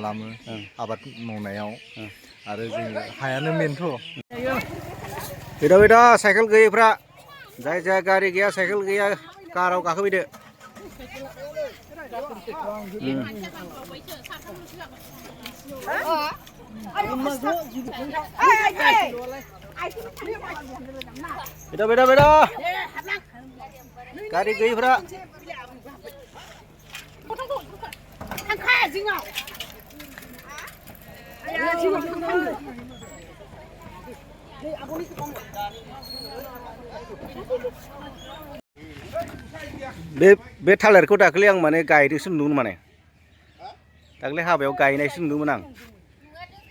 खालामो आबाद मावनायाव आरो जों हायानो मेनथ'। बेदा बेदा साइकेल गैयैफ्रा जाय जाय गारि गैया साइकेल गैया काराव गाखोफैदो। बेदा बेदा बेदा गारि गैयैफ्रा बे थालिरखौ दाखालि आं माने गायदोंसो नुदोंमोन माने दाखालि हाबायाव गायनायसो नुदोंमोन आं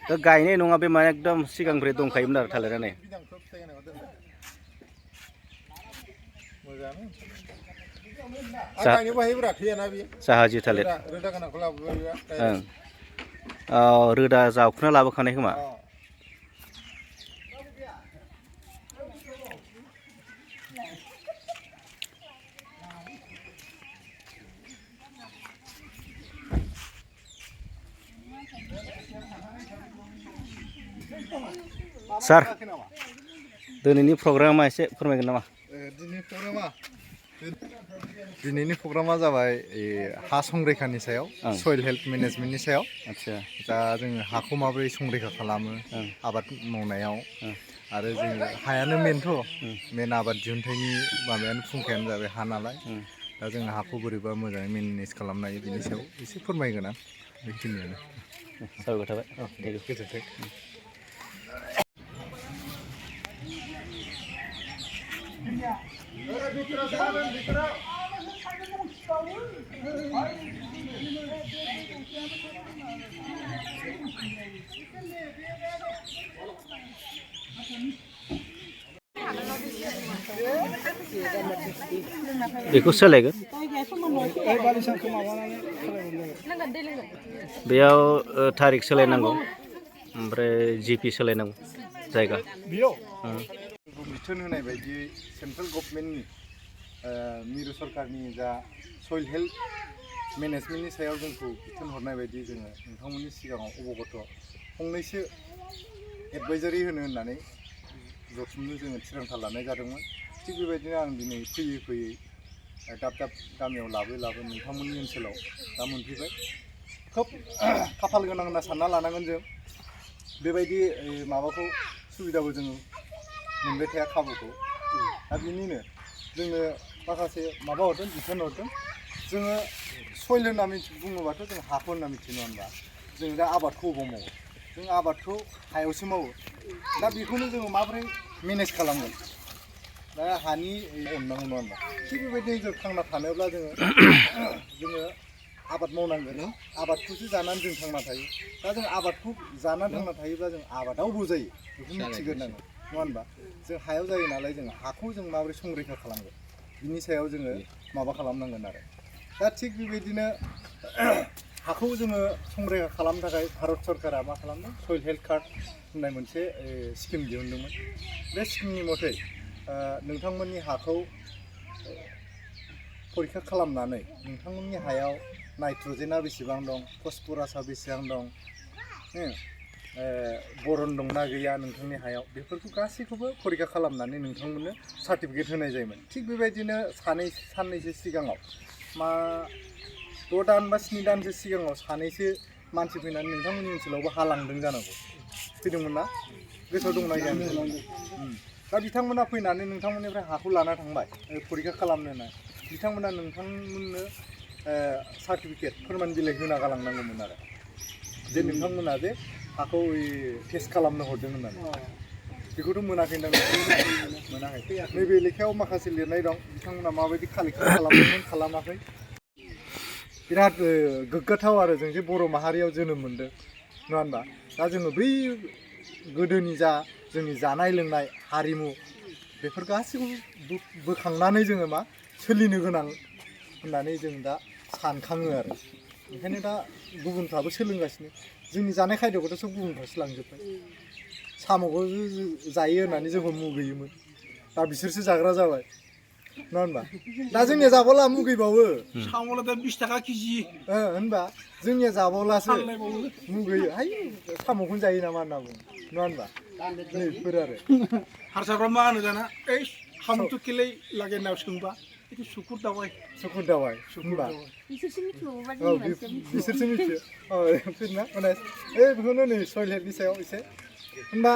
दा गायनाय नङा बे माने एकदम सिगांनिफ्राय दंखायोमोन आरो थालिरानो जाहाजि थालिर रोदा जावखुना लाबोखानाय खोमा सार दिनैनि प्रग्रामा एसे फोरमायगोन नामा? दिनैनि प्रग्रामा जाबाय हा संरैखानि सायाव सयल हेल्थ मेनेजमेन्टनि सायाव। आदसा दा जोङो हाखौ माबोरै संरैखा खालामो आबाद मावनायाव आरो जोङो हायानो मेनथ' मेन आबाद दिहुनथायनि माबायानो फुंखायानो जाबाय हा नालाय दा जोङो हाखौ बोरैबा मोजाङै मेनेज खालामनो हायो बिनि सायाव एसे फोरमायगोन आं बेखिनियानो। साबायखर थाबाय गोजोन्थों। बेखौ सोलायगोन बेयाव थारिख सोलायनांगौ ओमफ्राय जिपि सोलायनांगौ जायगा बिथोन होनाय बायदियै सेन्ट्रेल गभर्नमेन्टनि मिरु सरकारनि जा सयल हेल्थ मेनेजमेन्टनि सायाव जोंखौ बिथोन हरनाय बायदि जोङो नोंथांमोननि सिगाङाव अबगत फंनैसो एडभाइजारि होनो होननानै जथुमनो जोङो थिरांथा लानाय जादोंमोन। थिग बेबायदिनो आं दिनै फैयै फैयै दाब दाब गामियाव लाबो नोंथांमोननि ओनसोलाव दा मोनफैबाय। खोब खाफाल गोनां होनना सानना लानांगोन जों बेबायदि माबाखौ सुबिदाखौ जोङो मोनबाय थाया खाबुखौ। दा बिनिनो जोंनो माखासे माबा हरदों बिथोन हरदों। जोङो सयल होनना बुङोबाथ' जों हाखौ होनना मिथियो नङा होनबा? जों दा आबादखौ अबाव मावो? जों आबादखौ हायावसो मावो। दा बेखौनो जोङो माबोरै मेनेज खालामगोन? दा हानि अननांगौ नङा होनबा? थिग बेबायदिनो जों थांना थानोब्ला जोङो आबाद मावनांगोन। आबादखौसो जानानै जों थांना थायो। दा जों आबादखौ जानानै थांना थायोब्ला जों आबादावबो जायो बेखौ मिथिग्रोनांगोन नङा होनबा? जों हायाव जायो नालाय जों हाखौ जों माबोरै संरैखा खालामगोन बिनि सायाव जोङो माबा खालामनांगोन आरो। दा थिग बेबायदिनो हाखौ जोङो संरैखा खालामनो थाखाय भारत सरकारा मा खालामदों सयल हेल्थ कार्ड होननाय मोनसे स्किम दिहुनदोंमोन। बे स्किमनि मथै नोंथांमोननि हाखौ फरिखा खालामनानै नोंथांमोननि हायाव नाइट्रजेना बेसेबां दं, फस्फरासआ बेसेबां दं, बरन दंना गैया नोंथांनि हायाव बेफोरखौ गासैखौबो फरिखा खालामनानै नोंथांमोननो सार्टिफिकेट होनाय जायोमोन। थिग बेबायदिनो साननैसो सिगाङाव 6 दान बा 7 दानसो सिगाङाव सानैसो मानसि फैनानै नोंथांमोननि ओनसोलावबो हा लांदों जानांगौ। फैदोंमोन ना? गोसोआव दंना गैया? दा बिथांमोना फैनानै नोंथांमोननिफ्राय हाखौ लाना थांबाय फरिखा खालामनो होना बिथांमोना नोंथांमोननो सार्टिफिकेट फोरमान बिलाइ होना गालांनांगौमोन आरो जे नोंथांमोना जे हाखौ टेस्ट खालामनो हरदों होननानै। बेखौथ' मोनाखैदां? मोनाखै। नैबे लेखायाव माखासे लिरनाय दं बिथांमोना माबायदि कालेक्सन खालामदोंमोन खालामाखै। बिराद गोग्गाथाव आरो जों जे बर' माहारियाव जोनोम मोनदों नङा होनबा? दा जोङो बै गोदोनि जा जोंनि जानाय लोंनाय हारिमु बेफोर गासैखौबो बोखांनानै जोङो मा सोलिनो गोनां होननानै जों दा सानखाङो आरो। ओंखायनो दा गुबुनफ्राबो सोलोंगासिनो। जोंनि जानाय खायद'खौथ' सब गुबुनफ्रासो लांजोब्बाय। साम'खौ जायो होननानै जोंखौ मुगैयोमोन। दा बिसोरसो जाग्रा जाबाय। नङा होनबा दा जोंनिया जाबावला मुगैबावो साम'ला दा 20 थाखा केजि होनबा जोंनिया जाबावलासो फानलायबावो मुगैयो हाय साम'खौनो जायो नामा होनना बुङो नङा होनबा नैफोर आरो हारसाफ्रा मा होनो दाना ओइ साम'थ' केलै लागे होनना सोंबा बेथ' सुकुर दावाय सुकुर दावाय होनबा बिसोरसो मिथिबावोबा औ जोंनि मानसिया मिथिया बिसोरसो मिथियो औ फैना माने बेखौनो नै सयल हेल्थनि सायाव एसे होनबा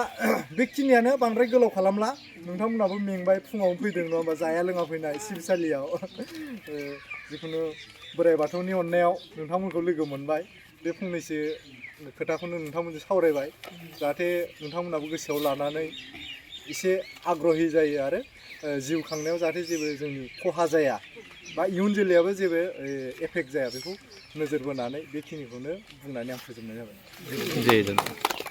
बेखिनियानो बांद्राय गोलाव खालामला नोंथांमोनाबो मेंबाय फुङावनो फैदों नङा होनबा जाया लोङा फैनाय सिबिसालियाव जिखुनु बोराइ बाथौनि अननायाव नोंथांमोनखौ लोगो मोनबाय बे फंनैसो खोथाखौनो नोंथांमोनजों सावरायबाय जाहाथे नोंथांमोनाबो गोसोआव लानानै एसे आग्रही जायो आरो जिउ खांनायाव जाहाथे जेबो जोंनि खहा जाया बा इयुन जोलैयाबो जेबो एफेक्ट जाया बेखौ नोजोर बोनानै बेखिनिखौनो बुंनानै आं फोजोबनाय जाबाय जय जगन्नाथ